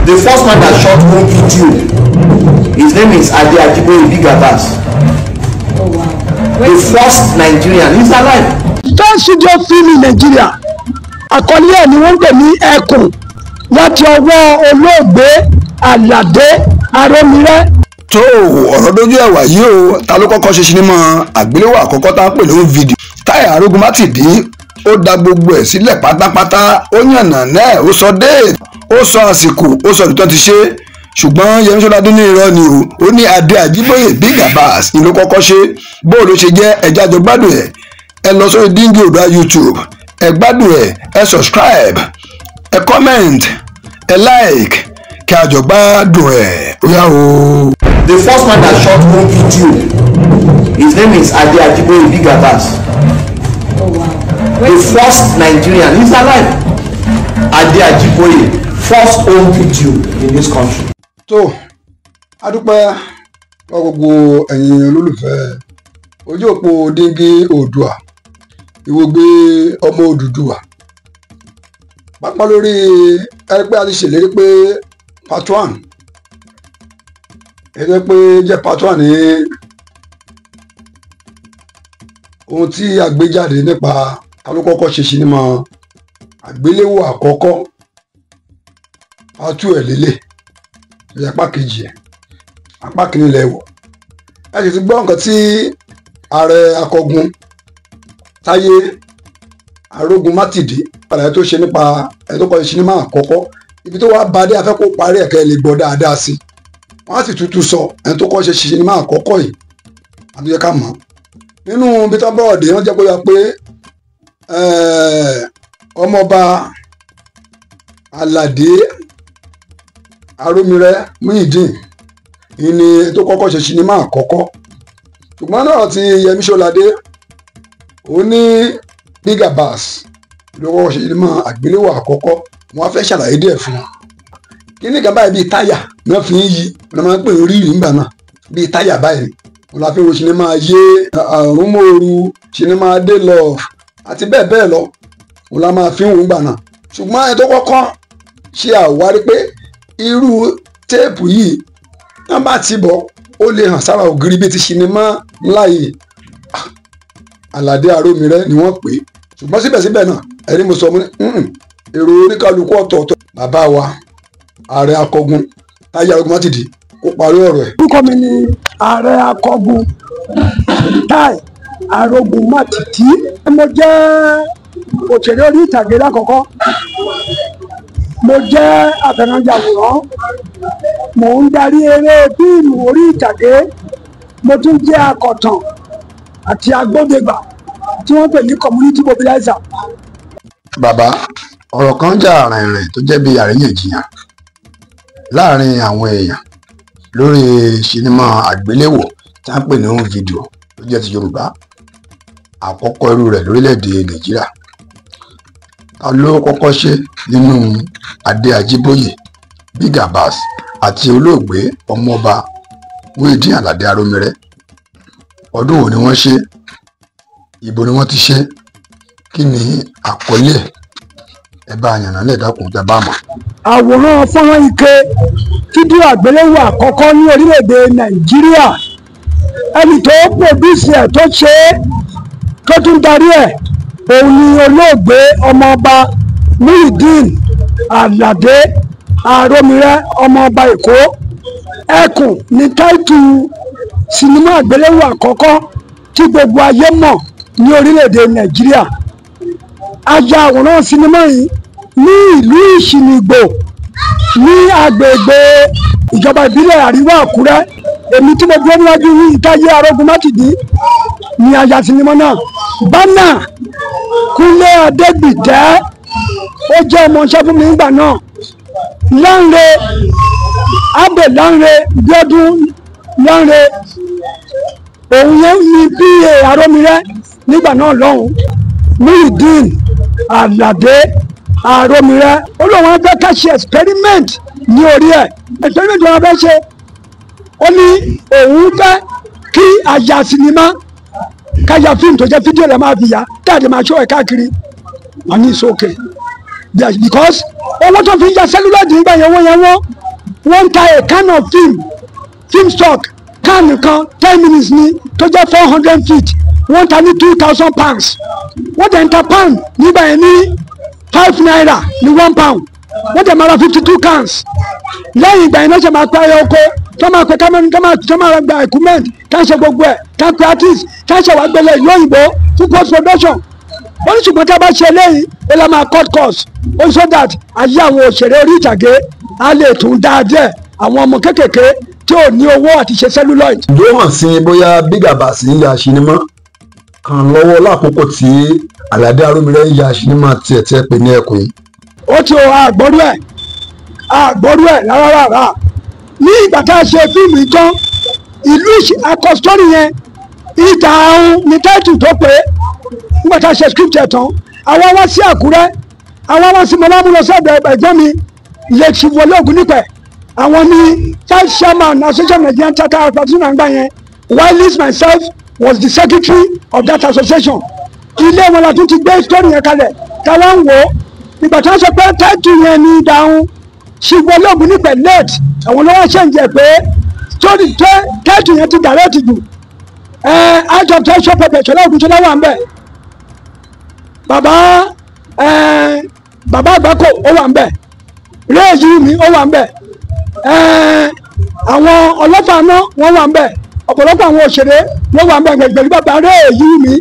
The first man that shot home video, his name is Ade Ajiboye Big Abbas. Oh, wow. The first Nigerian, he's alive. First studio film in Nigeria, àkọlé ẹ̀ ni wọ́n ń pè ní Ẹkùn láti ọwọ́ olóògbé Àlàdé Arómiré. Tó ọ̀rọ̀ dójú ẹ̀wà yìí o, ta ló kọ́kọ́ ṣe sinimá àgbéléwò àkọ́kọ́ tá a pè lóhùn fídíò? Táyé Arógunmátìdí ó da gbogbo ẹ̀ sílẹ̀ pátápátá, ó yànnà náà, ó sọ déètì, ó sọ àsìkò, ó sọ ìtọ́ ti ṣe. Ṣùgbọ́n Yẹmí Ṣọ́ládé ní irọ́ ni o, ó ní Adé Àjíbóyè Big Abbas ni ló kọ́kọ́ ṣe. Bó ló ṣe jẹ́, ẹja jọ gbádùn ẹ̀. Ẹ lọ sórí Díngí Oòduà YouTube, ẹ gbádùn ẹ̀, ẹ subscribe, ẹ comment, ẹ like, kí a jọ gbádùn ẹ̀. Ó yá o. The first man that shot home video, his name is Ade Ajiboye Big Abbas. Oh, wow. The first Nigerian, he's alive. Ade Ajiboye, first home video in this country. Tó a dúpẹ́ lọ́wọ́ gbogbo ẹ̀yin olólùfẹ́ ojú òpó Díngí Oòduà, ìwògbé ọmọ Odùduwà, pápá lórí ẹgbẹ́ a ti ṣèlérí pé part one, ẹgbẹ́ pé jẹ́ part one ní ohun tí a gbé jáde nípa ta ló kọ́kọ́ ṣe sinimá àgbéléwò àkọ́kọ́, part two ẹ̀ lélẹ̀, ní apá kejì ẹ̀, apá kìíní lẹ̀ wọ̀. Ẹ sì ti gbọ́ nǹkan tí ààrẹ akọgun Táyé Arógunmátìdí àlàyé tó ṣe nípa ẹ̀ tó kọ́ ṣe sinimá àkọ́kọ́, ibi tó wá bá dé afẹ́ kó parí ẹ̀kẹ́ lè gbọ́ dáadáa sí i. Wọ́n á sì tuntun sọ ẹni tó kọ́ ṣe sinimá àkọ́kọ́ yìí, àtúnyẹ ká mọ̀ nínú ibi tó bọ̀rọ̀ dé. Wọ́n jẹ́ kó yà pé ọmọọba Àlàdé Arómiré Muyideen ni tó kọ́kọ́ ṣe sinimá àkọ́kọ́. Ṣùgbọ́n náà ti Yẹmí Ṣọ́ládé, ó ní Big Abbas ló kọ́kọ́ ṣe sinimá àgbéléwò àkọ́kọ́. Wọ́n á fẹ́ ṣàlàyé díẹ̀ fún wọn. Kí ní kan báyìí bíi táyà náà fi ń yí, wọ́n máa ń pè ní rírì ńgbà náà, bíi táyà báyìí wọ́n la fi wo sinimá yé àrùnmóoru, sinimá dé love àti bẹ́ẹ̀ bẹ́ẹ̀ lọ, wọ́n la máa fi ń wò ńgbà náà. Ṣùgbọ́n ẹni tó kọ́kọ́ ṣe àwárí pé irú téèpù yìí wọ́n bá ti bọ̀ ó lè hàn sára ògiri bíi ti sinimá ńlá yìí, Àlàdé Arómiré ni wọ́n pè é. Ṣùgbọ́n síbẹ̀síbẹ̀ náà ẹni mo sọ mo ní èrò oníkálukú ọ̀tọ̀ọ̀tọ̀. Bàbá wa ààrẹ akọgun Táyé Arógunmátìdí kó parí ọ̀rọ̀ ẹ̀. Orúkọ mi ni ààrẹ akọgun Táyé Arógunmátìdí. Mo jẹ́ òṣèré orí ìtàgé lákọ̀ọ́kọ́, mo jẹ́ afẹnujàwòrán, mò ń darí eré fíìmù orí ìtàgé, mo tún jẹ́ akọ̀tàn àti agbódegbà tí wọ́n pè ní community mobilizer. Bàbá, ọ̀rọ̀ kan jà rìnrìn tó jẹ́ bí àríyànjiyàn láàrin àwọn èèyàn lórí sinimá àgbéléwò tí a ń pè ní home video tó jẹ́ ti Yorùbá àkọ́kọ́ irú rẹ̀ lórílẹ̀‐èdè Nàìjíríà. Ta ló kọ́kọ́ ṣe nínú Adé Ajíbóyè Big Abbas àti olóògbé ọmọọba Muyideen Àlàdé Arómiré? Ọdún wo ni wọ́n ṣe? Ibo ni wọ́n ti ṣe? Kí ni àkọlé ẹ̀? Ẹ bá yànnà lẹ́ẹ̀dákun tẹ́ bá mọ̀. Àwòrán fọ́nrán ike fídíò àgbéléwò àkọ́kọ́ ní orílẹ̀-èdè Nàìjíríà, ẹni tó pòdúsì ẹ̀, tó ṣe é, tó tún darí ẹ̀, òun ni olóògbé ọmọọba Muyideen Àlàdé Arómiré ọmọọba Èkó. Ẹkùn ní táìtù sinimá àgbéléwò àkọ́kọ́ tí gbogbo ayé mọ̀ ní orílẹ̀-èdè Nàìjíríà. A ya àwòrán sinimá yìí ní ìlú Ìṣìnìgbò ní agbègbè ìjọba ìbílẹ̀ Àríwá Àkúrẹ́. Èmi tí mo dúró níwájú yìí, Táyé Arógunmátìdí, ni a ya sinimá náà. Bánà Kúnlé Adégbìtẹ́ ó jẹ́ ọmọọṣẹ́ fún mi nígbà náà. Lánre Abẹ Lánre Bíọ́dún Lánre, òun yẹn ní pa Arómiré nígbà náà lọ́hùn. Muyideen Àlàdé Arómiré ó lóun á fẹ́ ká ṣe experiment ní orí ẹ̀. Experiment wọn fẹ́ ṣe, ó ní òun fẹ́ kí a ya sinimá, ká ya fíìmù tó jẹ́ fídíò lẹ́ máa fi yá táàdì máa ṣó ẹ̀ káàkiri. Wọ́n ní ìsókè. Because owó tó fi ń ya celluloid nígbà yẹn, owó yẹn wọ́n ń ta a can of film stock, can kan 10 minutes ni, tó jẹ́ 400 feet, wọ́n ń ta ní £2,000. Wọ́n dẹ̀ ń ta pound nígbà yẹn ní ₦5 ní 1 pound. Wọ́n dẹ̀ máa ra 52 cans. Lẹ́yìn ìgbà yẹn náà ṣe máa pẹ́ ayé oko tó máa pẹ́ kámẹ́rin, tó máa gba equipment, tá ń ṣe gbogbo ẹ̀, tá ń pe artist, tá ń ṣe wàá gbélé ìlú òyìnbó fún post production. Wọ́n ní ṣùgbọ́n tá a bá ṣe eléyìí, ó lọ́ máa cut cost ó, so that ayé àwọn òṣèré orí ìtàgé á lè tún dáa díẹ̀, àwọn ọmọ kéékèèké tí ò ní owó àti ṣe celluloid. Ǹjẹ́ ó hàn sí bóyá Big Abbas ń ya sinimá kan lọ́wọ́ lákòókò tí Àlàdé Arómiré ń ya sinimá tiẹ̀ tẹ́ pè ní Ẹkùn yìí? Ó ti o àgbọ́rú ẹ̀, àgbọ́rú ẹ̀ rárá rárá. Ní ìgbà tá a ṣe fíìmù yìí tán, ìlú akọ story yẹn, ìta ahun ní title tó pé. Nígbà tá a ṣe script ẹ̀ tán, àwa wá sí Àkúrẹ́, àwa wá sí mọ́lámú lọ sọ́dọ̀ ẹ̀gbọ́n mi, late Chief Wọlé Ògúnnípẹ̀. Àwọn ní vice chairman Association of Nigerian Theatre Practitioners àgbà yẹn, while myself was the secretary of that association. Ilé wọn la tún ti gbé story yẹn kalẹ̀ táwa ń wò ó. Ìgbà tí wọ́n sọ pé title yẹn ní ìdáhùn, Chief Wọlé Ògúnnípẹ̀ late, àwọn ló wá change ẹ̀ pé story tó title yẹn ti direct jù ẹ. Out of treasure pepper, Ṣọlá Ògúnṣọlá wà ń bẹ̀, bàbá ẹ bàbá Àgbákò ó wà ń bẹ̀, réèyì mi ó wà ń bẹ̀, ẹ àwọn ọlọ́fà náà wọ́n wà ń bẹ̀, ọ̀pọ̀lọpọ̀ àwọn òṣèré ló wà ń bẹ̀ pẹ̀lú bàbá réèyì mi,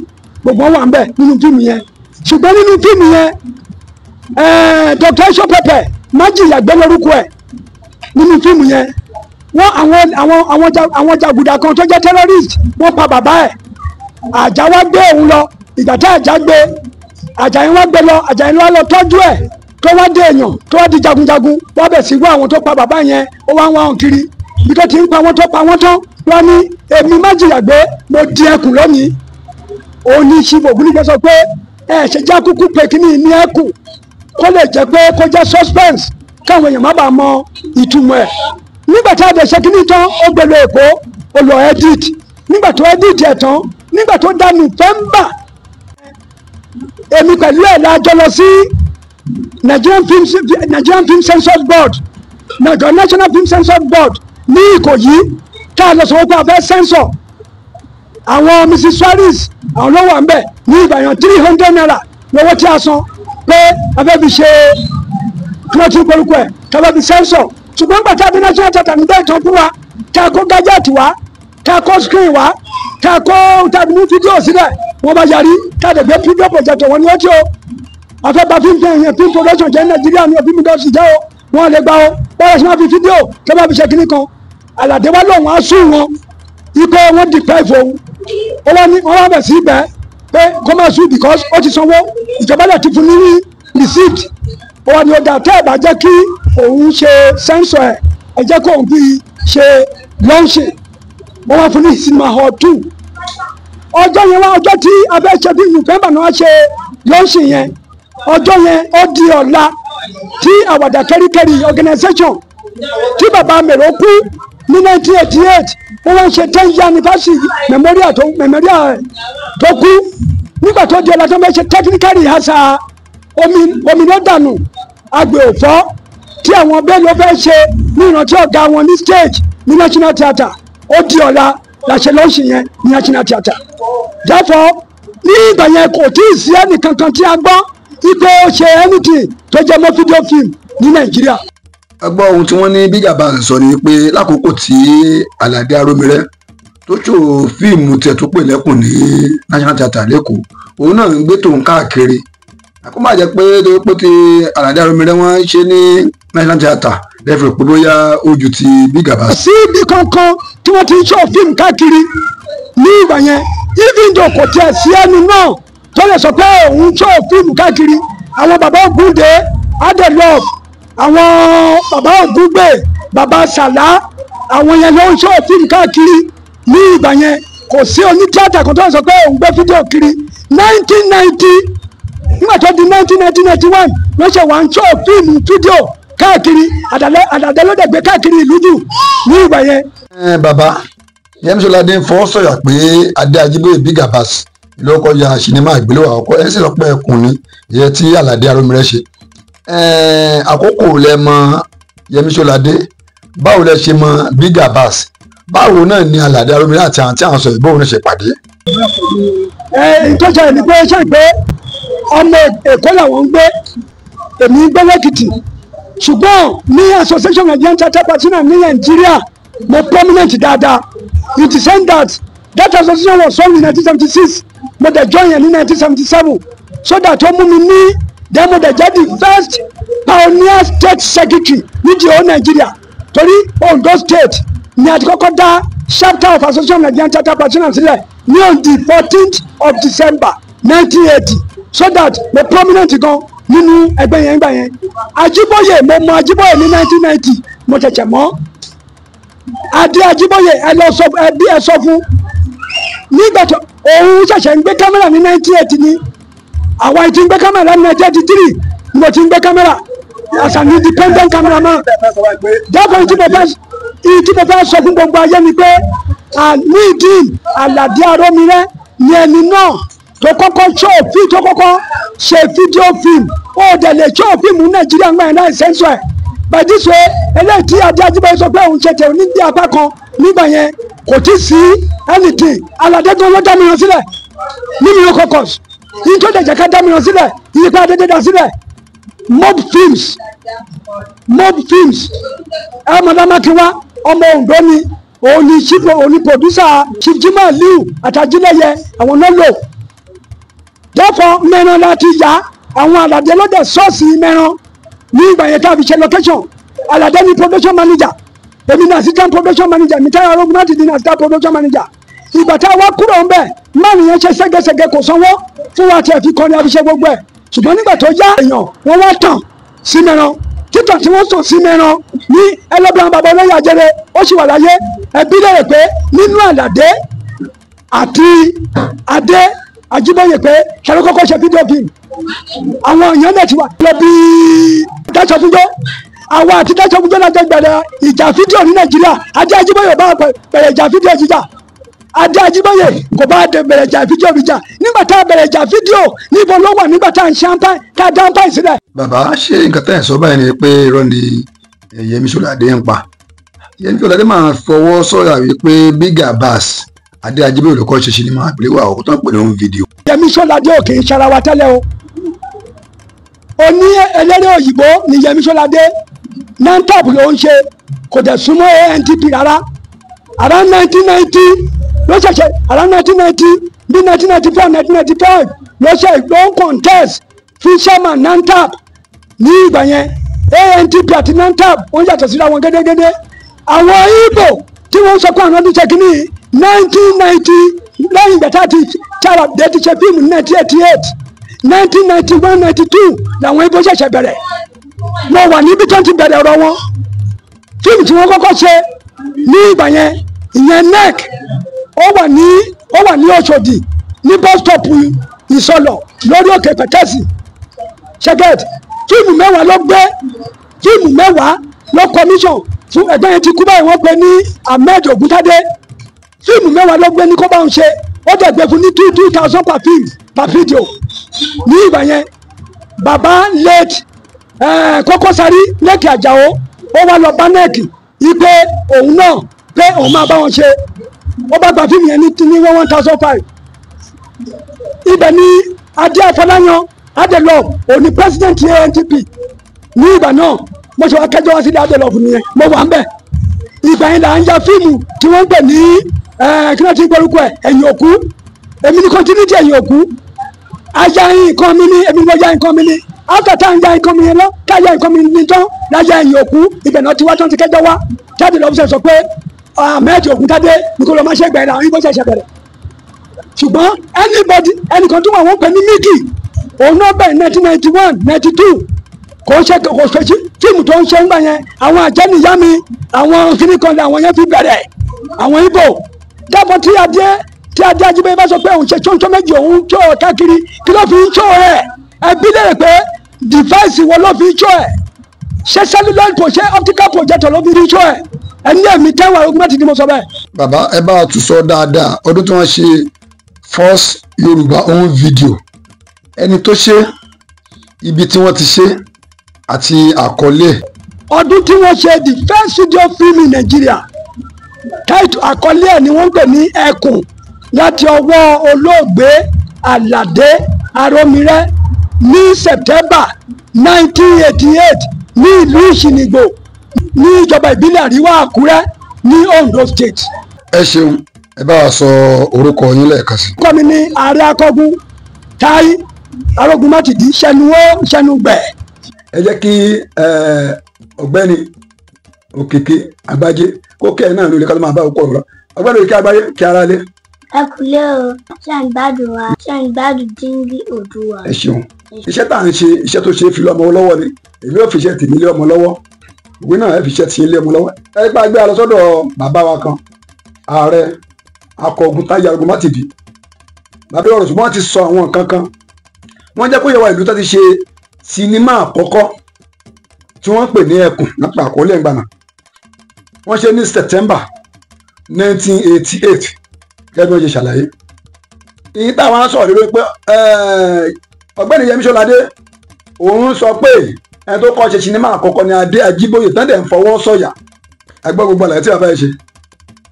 gbogbo wọn wà ń bẹ̀ nínú fíìmù yẹn. Ṣùgbọ́n nínú fíìmù yẹn, Dr. Esho Pepper májìyà gbé lórúkọ ẹ̀ nínú fíìmù yẹn. Wọ́n àwọn jàgùdà kan tó jẹ́ terrorist, wọ́n pa bàbá ẹ̀. Àjà wá gbé òun lọ. Ìgbà tí àjà gbé, àjà yẹn wá gbé lọ, àjà yẹn wá lọ tọ́jú ẹ̀, tó wá dé èèyàn, tó wá di jagunjagun, wọ́n bẹ̀ sí wá àwọn tó pa bàbá yẹn. Ó wá ń wá wọn kiri. Bí tó ti ń pa wọ́n, tó pa wọ́n tán, wọ́n ní, "Èmi májìyà gbé, mo di ẹkùn lónìí." Òun ní Chief Ògúnnígbẹ́ sọ pé ẹ ṣe já kúkú pé kíní ní ẹkùn, kó lè jẹ́ pé kó jẹ́ suspense, káwọn èèyàn má bàa mọ ìtumọ̀ ẹ̀. Nígbà tí a dẹ̀ ṣe kíní tán, ó gbé lọ Èkó, ó lọ edit. Nígbà tó edit ẹ̀ tán, nígbà tó dá November, èmi pẹ̀lú ẹ̀ la jọ lọ sí Nigerian Film Censor Board, Nigerian National Film Censor Board ní Ìkòyí, tá a lọ sọ pé a fẹ́ censor. Àwọn Mrs Suarez, àwọn ló wà ń bẹ̀ ní ìbàyàn. ₦300 lọ́wọ́ tí a san pé a fẹ́ fi ṣe kí wọ́n ti ń polúkọ ẹ̀, tá a fẹ́ fi censor. Ṣùgbọ́n nígbà tá a dé National Theatre nígbà ìtàn fún wa, tá a kó gadget wá, tá a kó screen wá, tá a kó tá a mú fídíò sílẹ̀, wọ́n bá yarí. Tá a dẹ̀ gbé fídíò projector wọn ni ó tí o a fẹ́ bà fíìmù yẹn, film production jẹ́ Nàìjíríà ní film industry jẹ́ o, wọ́n lè gbà o. Báwo ṣe máa fi fídíò tó bá fi ṣe kíní kan? Àlàdé wa lòun á sùn wọn ikọ̀ wọn deprive òun. Ó wá ní wọ́n wá bẹ̀ sí ibẹ̀ pé kó má sùn, because ó ti sanwó, ìjọba náà ti fún ní receipt. Ó wá ní ó dà, tẹ́ ẹ̀ bá jẹ́ kí òun ṣe censor ẹ̀, ẹ jẹ́ kó òun fi ṣe launching. Wọ́n wá fún ní cinema hall 2. Ọjọ́ yẹn wá, ọjọ́ tí a fẹ́ ṣe bí November náà ṣe launching yẹn, ọjọ́ yẹn ó di ọ̀la tí Àwàdà Kẹ́ríkẹ́rí organisation tí bàbá mèrò kú ní 1988, wọ́n wá ń ṣe 10 year anniversary memorial tó kú. Nígbà tó di ọ̀la tó ń fẹ́ ṣe technical rehearsal, omi omi ló dànù, agbè òfọ́ tí àwọn bẹ́ẹ̀ ló fẹ́ ṣe ní ìrántí ọ̀gá wọn ní stage ní National Theatre. Ó di ọ̀la la ṣe launch yẹn ní National Theatre. Therefore, ní ìgbà yẹn, kò tí ì sí ẹnì kankan tí a gbọ́ wípé ó ṣe anything tó jẹ́ mọ́ fídíò film ní Nàìjíríà. Ẹ gbọ́ ohun tí wọ́n ní Big Abbas sọ ni pé lákòókò tí Àlàdé Arómiré tó ṣò fíìmù tiẹ̀ tó pè lẹ́kùn ní National Theatre lẹ́kọ̀ọ́, òun náà ń gbé tòun káàkiri. Kó má jẹ́ pé torí pé ti Àlàdé Arómiré wọ́n ṣe ní National Theatre lẹ́fẹ̀ẹ́ pé bóyá ó ju ti Big Abbas. Sí ibi kankan tí wọ́n ti ń ṣò fíìmù káàkiri ní ìgbà yẹn, even though kò tiẹ̀ sí ẹni náà tó lè sọ pé òun ṣò fíìmù káàkiri. Àwọn bàbá Ògúndé Adelove, àwọn bàbá Ògúngbè, bàbá Sàlá, àwọn yẹn ló ń ṣò fíìmù káàkiri ní ìgbà yẹn. Kò sí onítíátà kan tó lè sọ pé òun gbé fídíò kiri 1990. Nígbà tó di 1991 ló ṣe wà ń ṣò fíìmù fídíò káàkiri. Àdàdé ló dẹ̀ gbé káàkiri ìlú jù ní ìgbà yẹn. Ẹ bàbá Yẹmí Ṣọládé ń fọwọ́ sọ̀yà pé Adé Ajíbóyè Big Abbas ló kọ́ ya sinimá àgbéléwò àkọ́kọ́. Ẹ sì sọ pé ẹkùn ni ìyẹn tí Àlàdé Arómiré ṣe. Àkókò lẹ mọ Yẹmí Ṣọ́ládé, báwo lẹ ṣe mọ Big Abbas, báwo náà ni Àlàdé Arómiré àti àwọn tí àwọn sọ ìbò náà ṣe pàdé? Tó ṣẹlẹ̀ ni pé ṣe pé ọmọ Èkó làwọn ń gbé, èmi ń gbé lẹ́kìtì, ṣùgbọ́n ní Association of Nigerian Theatre Practitioners ní Nàìjíríà mo prominent dáadáa. It is saying that that association was formed in 1976, mo dẹ̀ join yẹn ní 1977, so that ó mú mi ní then mo dẹ̀ jẹ́ the first pioneer state secretary ní the whole Nigeria, torí Ondo State ni a ti kọ́kọ́ dá chapter of Association of Nigerian Theatre Practitioners sílẹ̀ ní on the 14th of December 1980, so that mo prominent gan nínú ẹgbẹ́ yẹn gbà yẹn. Ajíbóyè, mo mọ Ajíbóyè ní 1990, mo ṣẹ̀ṣẹ̀ mọ̀ Adé Ajíbóyè. Ẹ lọ sọ ẹbí ẹ sọ fún nígbà tó òun ṣẹ̀ṣẹ̀ ń gbé kámẹ́rà ní 1980 ni àwa ti ń gbé kámẹ́rà ní 1983 ni mo ti ń gbé kámẹ́rà as an independent cameraman. Therefore, tí mo fẹ́ sọ fún gbogbo ayé ni pé Muideen Àlàdé Arómiré ni ẹni náà tó kọ́kọ́ show fi tó kọ́kọ́ ṣe fídíò fíìmù. Ó dẹ̀ lè show fíìmù Nàìjíríà ń gbà yẹn láì sẹ́ńsọ̀ ẹ̀. By this way, eléyìí tí Adé Ajíbóyè sọ pé òun ṣe tẹ̀ ní apá kan nígbà yẹn, kò tí sí anything. Àlàdé gan ló dá mi ràn sílẹ̀ ní Mìíràn caucus yìí tó dẹ̀ jẹ́ ká dá mi ràn sílẹ̀ yìí pé Adé dá sílẹ̀ Mob Films. Mob Films, ẹmọdémákinwá ọmọ Ondo ni, òun ni chief, òun ni producer. Chief Jimoh Aliu àtàjílẹyẹ àwọn náà lò. Therefore, mẹ́ran láti yá àwọn Àlàdé lọ́dẹ̀ sọ́ọ̀sì mẹ́ran ní ìgbà yẹn tá a fi ṣe location. Àlàdé ni production manager, èmi ní assistant production manager mi. Táyà arógun láti di ní assistant production manager. Ìgbà tá a wá kúrò ń bẹ̀, márùn yẹn ṣe ségesège, kò sanwó fún wa tiẹ̀ fi kọrin àfi ṣe gbogbo ẹ̀. Ṣùgbọ́n nígbà tó yá, èèyàn wọ́n wá tàn sí mẹ́ran. Títàn tí wọ́n tàn sí mẹ́ran ní ẹlẹ́bìrán, bàbá olóyè ajẹ́rẹ́ ó sì wà láyé. Ẹbí lérè pé nínú Àlàdé àti Adé Ajíbóyè pé ṣàlọ́ kọ́kọ́ ṣe fídíò fíìmù. Àwọn èèyàn náà ti wà lọ bí Dáṣọfúnjọ́. Àwọn àti Dáṣọfúnjọ́ náà jọ bẹ̀rẹ̀ ìjà fídíò ní Nàìjíríà. Adé Ajíbóyè bá bẹ̀rẹ̀ ìjà fídíò jíjà. Adé Ajíbóyè kò bá bẹ̀rẹ̀ ìjà fídíò jíjà. Nígbà tá a bẹ̀rẹ̀ ìjà fídíò, níbo ló wà nígbà tá a ń ṣe àǹpá tá a dá àǹpá ìsílẹ̀? Bàbá, ṣé nǹkan tẹ́ ẹ̀ sọ báyìí ni pé irọ́ ni Yẹmí Ṣọ́ládé ń pa? Yẹmí Ṣọ́ládé máa fọwọ́ sọ̀yà wípé Big Abbas, Adé Ajíbóyè ló kọ́ ṣe sinimá àgbéléwò àwọn tó ń pè ní home video. Yẹmí Ṣọ́ládé ò kì í ṣara wa tẹ́lẹ̀ o. Oní eléré òyìnbó ni Yẹmí Ṣọ́ládé. NANTAP ló ń ṣe, kò dẹ̀ súnmọ́ ANTP rárá. Around 1990 ló ṣẹ̀ṣẹ̀, around 1990 bí 1994, 1995 ló ṣe ló ń contest fún chairman NANTAP ní ìgbà yẹn. ANTP àti NANTAP wọ́n yàtọ̀ síra wọn gédégédé. Àwọn Ìgbò tí wọ́n sọ pé àwọn ọdún ṣe kínní 1990, lẹ́yìn ìgbà tá a ti tára dé ti ṣe fíìmù ní 1988, 1991, 92 làwọn Ìgbò ṣẹ̀ṣẹ̀ bẹ̀rẹ̀. Mo wà níbi tó ń ti bẹ̀rẹ̀ ọ̀rọ̀ wọn. Fíìmù tí wọ́n kọ́kọ́ ṣe ní ìgbà yẹn, ìyẹn NEC, ó wà ní Òṣòdì ní bus stop Ìsọlọ̀ lórí òkè pẹ̀tẹ́sì ṣẹ́gẹ́t. Fíìmù 10 ló gbé, fíìmù 10 ló commission fún. Ẹgbẹ́ yẹn ti kú báyìí, wọ́n pè ní Ahmed Ògúntádé. Fíìmù 10 ló gbé ní kó bá ń ṣe. Ó dẹ̀ gbé fún ní two two thousand per film, per video ní ìgbà yẹn. Bàbá late Kókó Sáré Lẹ́kì Àjàó, ó wá lọ bá NEC ipe òun náà pé òun máa bá wọn ṣe. Ó bá gba fíìmù yẹn ní 1,500. Ibẹ̀ ni Adé Afọláyan Adelove, òní president ANTP ní ìgbà náà. Mo ṣe wá kẹjọ wá sílẹ̀ Adelove nìyẹn, mo wà ń bẹ̀. Ìgbà yẹn là ń ya fíìmù tí wọ́n ń pè ní kí wọ́n ti ń gbórúkọ ẹ̀, Ẹ̀yìn Òkú. Èmi ní continuity Ẹ̀yìn Òkú. Aya nǹkan mi ní, èmi mo ya nǹkan mi ní. After tá à ń ya nǹkan mi yẹn lọ, ká ya nǹkan mi ní tán láya Ẹ̀yìn Òkú. Ibẹ̀ náà ti wá tán ti kẹjọ wá jáde lọ́wọ́ sọ pé Ahmed Ògúntádé ní kó lọ máa ṣe gbẹ̀rẹ̀. Àwọn ibo ṣẹ̀ṣẹ̀ bẹ̀rẹ̀, ṣùgbọ́n anybody, ẹnìkan tó wà, wọ́n pè ní Mickey, òun náà bẹ̀rẹ̀ 1991, 92. Kò ṣe, kò ṣe fíìmù tó ń ṣe ń gbà yẹn. Àwọn àjẹnìyá mi, àwọn kíní kan àwọn yẹn fi bẹ̀rẹ̀, àwọn Ìgbò dábọ̀. Tí adé Ajíbóyè bá sọ pé òun ṣe ṣóńṣó méjì, òun tó ọ̀ káàkiri, kí ló fi ń ṣó ẹ̀? Ẹbí lè pé device wo ló fi ń ṣó ẹ̀? Ṣé cellular pro, ṣé optical projector ló fi ń ṣó ẹ̀? Ẹni ẹ̀mí tẹ́wọ̀n ogun mẹ́tì ni mo sọ bẹ́ẹ̀. Bàbá, ẹ bá a tún sọ dáadáa ọdún tí wọ́n ṣe first Yorùbá home video, ẹni tó ṣe, ibi tí wọ́n ti ṣe. Àti àkọlé. Ọdún tí wọ́n ṣe the first video film in Nigeria, táìtù àkọlé ẹ̀ ni wọ́n ń pè ní Ẹkùn, láti ọwọ́ olóògbé Àlàdé Arómirẹ́ ní September 1988 ní ìlú Ìṣìnìgbò ní ìjọba ìbílẹ̀ Àríwá Àkúrẹ́ ní Ondo State. Ẹ ṣeun, ẹ bá wa sọ orúkọ yín lẹ́ẹ̀kan sí. Orúkọ mi ni Ààrẹ Akọgun Táyé Arógunmátìdí Ṣẹnuwó Ṣẹnugbẹ. Ẹ jẹ́ kí ọ̀gbẹ́ni Òkìkí Àgbájé kó kẹ́ ẹ̀ náà lórí ká ló máa bá òkú ọ̀rọ̀. Ọ̀gbẹ́ni Òkìkí Àgbájé, kí ara lé. Ẹ kúlé o, ṣé ń gbádùn wa, ṣé ń gbádùn Díngí Oòduà. Ẹ ṣeun. Iṣẹ́ tá à ń ṣe, iṣẹ́ tó ṣe é fi lé ọmọ lọ́wọ́ ni. Èmi ò fi iṣẹ́ tèmi lé ọmọ lọ́wọ́, ìwé náà ẹ fi iṣẹ́ tiyín lé ọmọ lọ́wọ́. Ẹ gbá gbé alọ sọ́dọ̀ bàbá wa kan, Ààrẹ Akọgun Táyé Arógunmátìdí. Bàbá ọ̀rọ̀, ṣùgbọ́n wọ́n ti sọ àwọn nǹkan kan. Wọ́n jẹ́ kó yẹ wa ìlú tó ti ṣe sinimá àkọ́kọ́ tí wọ́n pè ní Ẹkùn nípa àkọọ́lẹ̀ ìgbàna. Wọ́n ṣe ní September 1988 gẹ́gẹ́ bí wọ́n ṣe ṣàlàyé. Ìyí táwọn á sọ̀rọ̀ lórí pé ọ̀gbẹ́ni Yẹmí Ṣọ́ládé òun sọ pé ẹni tó kọ́ ṣe sinimá àkọ́kọ́ ni Adé Ajíbóyè, tán dẹ̀ ń fọwọ́ sọ̀yà. Ẹgbẹ́ gbogbo àlàyé tí bàbá yẹn ṣe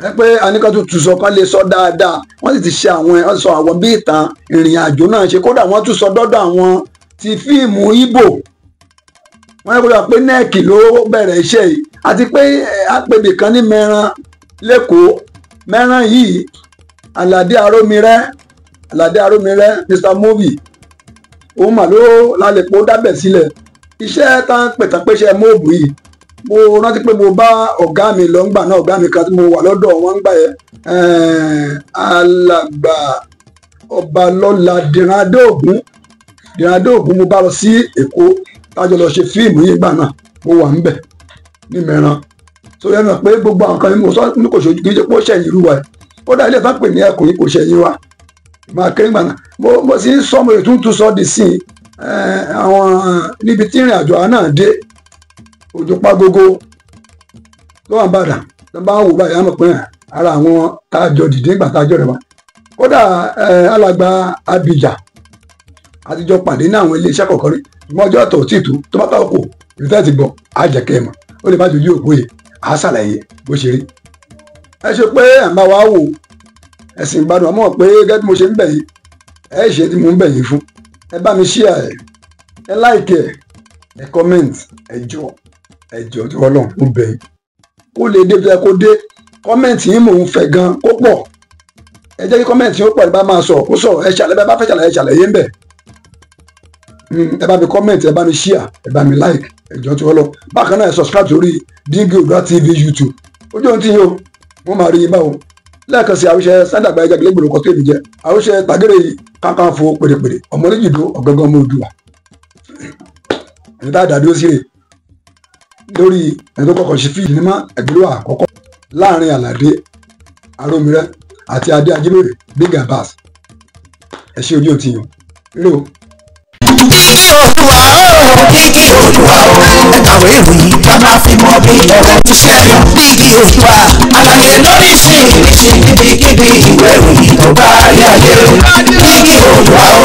ẹ pé aníkan tún sọ kán lè sọ dáadáa. Wọ́n sì ti ṣe àwọn ẹ̀ sọ àwọn bí ìtàn ìrìn àjò náà ṣe, kódà wọ́n tún sọ dọ́dọ̀ àwọn ti fíìmù Ìgbò. Wọ́n yẹ kó yà pé nẹ́ẹ̀kì ló bẹ̀rẹ̀ iṣẹ́ yìí, àti pé àpèbì kan ní Mẹ́ran lẹ́kọ̀ọ́. Mẹ́ran yìí, Àlàdé Arómirẹ́, Àlàdé Arómirẹ́ Mr Movie, òun mà ló lálẹ́ pé ó dábẹ̀ sílẹ̀ iṣẹ́ tá ń pè tán pé iṣẹ́ mọ́ọ̀bù yìí. Mo rántí pé mo bá ọ̀gá mi lọ ńgbà náà, ọ̀gá mi kan tí mo wà lọ́dọ̀ wọn ńgbà yẹn, alàgbà Ọbalọ́lá Dìrandóògún, Dìrandóògún, mo bá lọ sí Èkó tájọ lọ ṣe fíìmù yìí ńgbà náà. Mo wà ńbẹ̀ ní Mẹ́ran tó yẹn náà pé gbogbo àwọn kan mo sọ ní kò ṣojú, kì í ṣe pé ó ṣẹ̀yìn irú wa yìí. Kódà ilé ìtàn pè ní Ẹkùn yìí kò ṣẹ̀yìn wa máa kéré ńgbà náà. Mo sì ń sọ, mo lè tún tún sọ di sí àwọn níbi tí ìrìn àjò àwọn náà dé òjò pa gógó tó wà ń bàdàn tó bá ń wò báyìí, á mọ̀ pé ara àwọn tájọ dìde ńgbà tájọ rẹ̀ wá. Kódà alàgbà Abidjan àtijọ́ pàdé ní àwọn iléeṣẹ́ kọ̀ọ̀kan rí, ṣùgbọ́n ọjọ́ ọ̀tọ̀ tí tó tó bá tọ̀ kò ibi tẹ́ ti gbọ́ á jẹ́ kẹ́ ẹ mọ̀. Ó lè má jojú òpó yìí, á ṣàlàyé bó ṣe rí. Ẹ ṣe pé ẹ̀ ń bá wa wò ẹ̀sìn ìgbádùn, àmọ́ pé gẹ́gẹ́ bí mo ṣe ń bẹ̀ yín, ẹ ṣe tí mo ń bẹ̀ yín fún, ẹ bá mi share ẹ, ẹ like ẹ, ẹ comment, ẹ jọ, ẹ jọ tí Ọlọ́run mo bẹ̀ yín kó lè dé bí ẹ kó dé. Comment yín mò ń fẹ́ gan kó pọ̀. Ẹ jẹ́ kí comment yín ó pọ̀. Ẹ bá máa sọ̀rọ̀ kó sọ̀rọ̀, ẹ ṣàlẹ́ bá fẹ́ ṣàlàyé, ṣàlàyé ń bẹ̀. Ẹ bá mi comment, ẹ bá mi share, ẹ bá mi like, ẹ jọ tí Ọlọ́run. Bákan náà, ẹ subscribe sórí Díngí Oòduà TV YouTube. Ojú ohun tí yín o, wọ́n máa rí yín báwo. Lẹ́ẹ̀kan sí, àwùṣe sádàgbà ẹja gbẹlẹ́gbẹ̀rún kan tó èmi jẹ àwùṣe tàgérè yìí kankanfo pèrèpèrè ọmọlẹ́jìdó ọ̀gángan ọmọ Oòduà. Ẹni tá a dàdúró sí rè lórí ẹni tó kọ́kọ́ ṣe fíìmù ní ẹgbẹ́lú àkọ́kọ́ láàrin Àlàdé Arómirẹ́ àti Adé Ajíbóyè Big Abbas. Ẹ ṣe ojú òtí yàn rí o. Díngí Oòduà o, Díngí Oòduà o, ẹ kàwé ìròyìn ká máa fi mọ bí ọ̀rọ̀ ti ṣe lọ. Díngí Oòduà, àlàyé lóríṣiríṣi níbikíbi ìwé ìròyìn tó bá rí ayé. Díngí Oòduà o.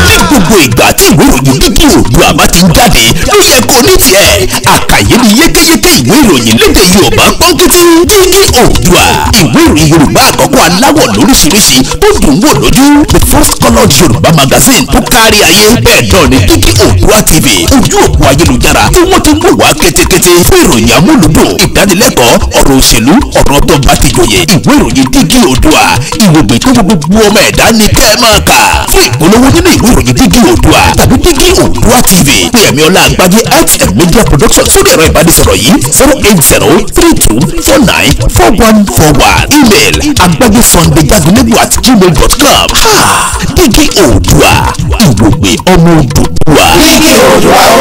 Ní gbogbo ìgbà tí ìwé ìròyìn Díngí Oòduà bá ti ń jáde ló yẹ kó ní tiẹ̀. Àkàyé ni yékéyéké ìwé ìròyìn lédè Yorùbá pọ́nkítí. Díngí Oòduà, ìwé ìròyìn Yorùbá àkọ́kọ́ aláwọ̀ lóríṣiríṣi tó dùn wò lójú, the first coloured Yorùbá magazine tó kárí ayé. Bẹ́ẹ̀ náà ni Díngí Oòduà TV, ojú òpó ayélujára tí wọ́n ti ń wò wá kétékété fún ìròyìn amúlùdùn, ìdánilẹ́kọ̀ọ́, ọ̀rọ̀ òṣèlú, ọ̀rọ̀ tó bá ti jòyè. Ìwé ìròyìn Díngí Oòduà, ìwògbè tó gbogbo ọmọ ẹ̀dá ni kẹ́ ẹ máa kà. Fún ìpolówó nínú ìwé ìròyìn Díngí Oòduà tàbí Díngí Oòduà TV, pé Ẹ̀mí Ọlá Àgbájé XM Media Production sórí ẹ̀rọ ìbánisọ̀rọ̀ yìí: 08032494141. Email agbajesunday@gmail.com. Díngí Oòduà, ìwògbè ọmọ Oòduà. Díngí Oòduà o.